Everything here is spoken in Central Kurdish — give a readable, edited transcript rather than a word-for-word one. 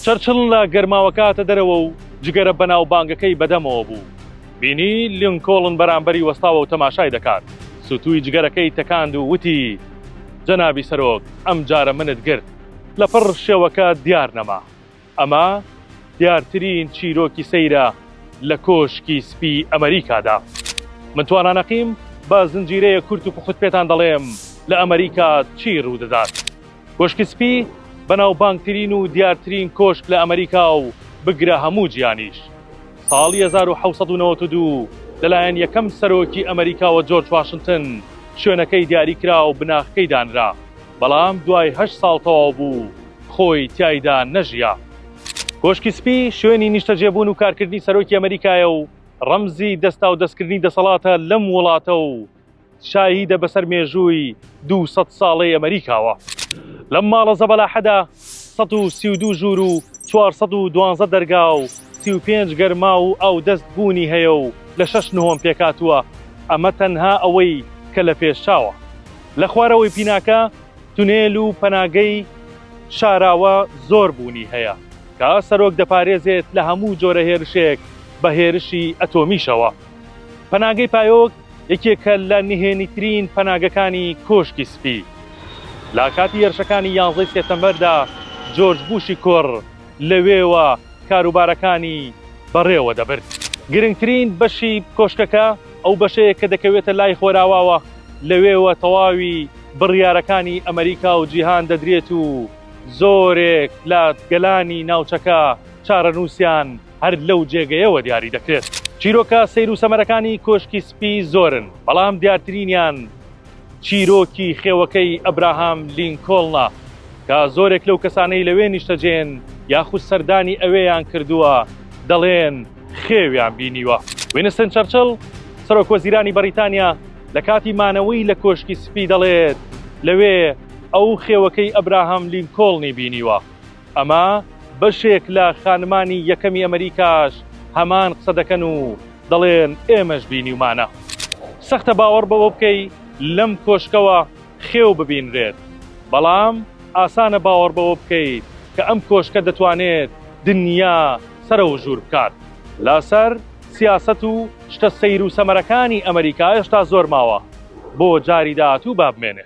چەرچڵ لە گەرماوەکە هاتە دەرەوە و جگەرە بەناوبانگەکەی بەدەمەوە بوو. بینی لینکۆڵن بەرامبەری وەستاوە و تەماشای دەکات. سوتووی جگەرەکەی تەکاند و وتی، جەنابی سەرۆک، ئەمجارە منت گرت. لەپڕ شێوەکە دیار نەما. ئەمە دیارترین چیرۆکی سەیرە لە کۆشکی سپی ئەمەریکادا. من توانا نەقیم بە زنجیرەیەک کورت و پوخت پێتان دەڵێم لە ئەمەریکا چی ڕوودەدات. کۆشکی سپی بەناوبانگترین و دیارترین کۆشک لە ئەمەریکا و بگرە هەموو جیهانیش. ساڵی 1792 لەلایەن یەکەم سەرۆکی ئەمەریکاوە جۆرج واشنتن شوێنەکەی دیاریکرا و بناغکەی دانرا، بەڵام دوای هەشت ساڵ تەواو بوو خۆی تیایدا نەژیا. کۆشکی سپی شوێنی نیشتەجێبوون و کارکردنی سەرۆکی ئەمەریکایە و ڕەمزی دەستاودەستکردنی دەسەڵاتە لەم وڵاتە و شاهیدە بەسەر مێژووی 200 ساڵەی ئەمریکاوە. لەم ماڵە زەبەلاحەدا 132 ژوور و 412 دەرگا و 35 گەرماو و ئاودەست بوونی هەیە و لە شەش نهۆم پێکهاتووە، ئەمە تەنها ئەوەی کە لە پێش چاوە. لە خوارەوەی پیناکە تونێل و پەناگەی شاراوە زۆر بوونی هەیە کە سەرۆک دەپارێزێت لە هەموو جۆرە هێرشێک بە هێرشی ئەتۆمیشەوە. پەناگەی پایۆک یەکێکە لە نهێنیترین پەناگەکانی کۆشکی سپی. لە کاتی هێرشەکانی یانزەی سێپتەمبەردا جۆرج بوشی کوڕ لەوێوە کاروبارەکانی بەڕێوە دەبرد. گرنگترین بەشی کۆشکەکە ئەو بەشەیە کە دەکەوێتە لای خۆراواوە، لەوێوە تەواوی بڕیارەکانی ئەمریکا و جیهان دەدرێت و زۆرێک لە گەلانی ناوچەکە چارەنووسیان هەر لەو جێگەیەوە دیاری دەکرێت. چیرۆکە سەیر و سەمەرەکانی کۆشکی سپی زۆرن، بەڵام دیارترینیان چیرۆکی خێوەکەی ئەبراهام لینکۆڵنە کە زۆرێک لەو کەسانەی لەوێ نیشتەجێن یاخود سەردانی ئەوێیان کردووە دەڵێن خێویان بینیوە. وینستن چەرچڵ، سەرۆکوەزیرانی بەڕیتانیا لە کاتی مانەوەی لە کۆشکی سپی دەڵێت لەوێ ئەو خێوەکەی ئەبراهام لینکۆڵنی بینیوە. ئەمە بەشێک لە خانمانی یەکەمی ئەمریکاش هەمان قسە دەکەن و دەڵێن ئێمەش بینیومانە. سەختە باوەڕ بەوە بکەی لەم کۆشکەوە خێو ببینرێت، بەڵام ئاسانە باوەڕ بەوە بکەیت کە ئەم کۆشکە دەتوانێت دنیا سەرەوژوور بکات. لەسەر سیاسەت و شتە سەیر و سەمەرەکانی ئەمریکا هێشتا زۆر ماوە، بۆ جاری داهاتوو با بمێنێ.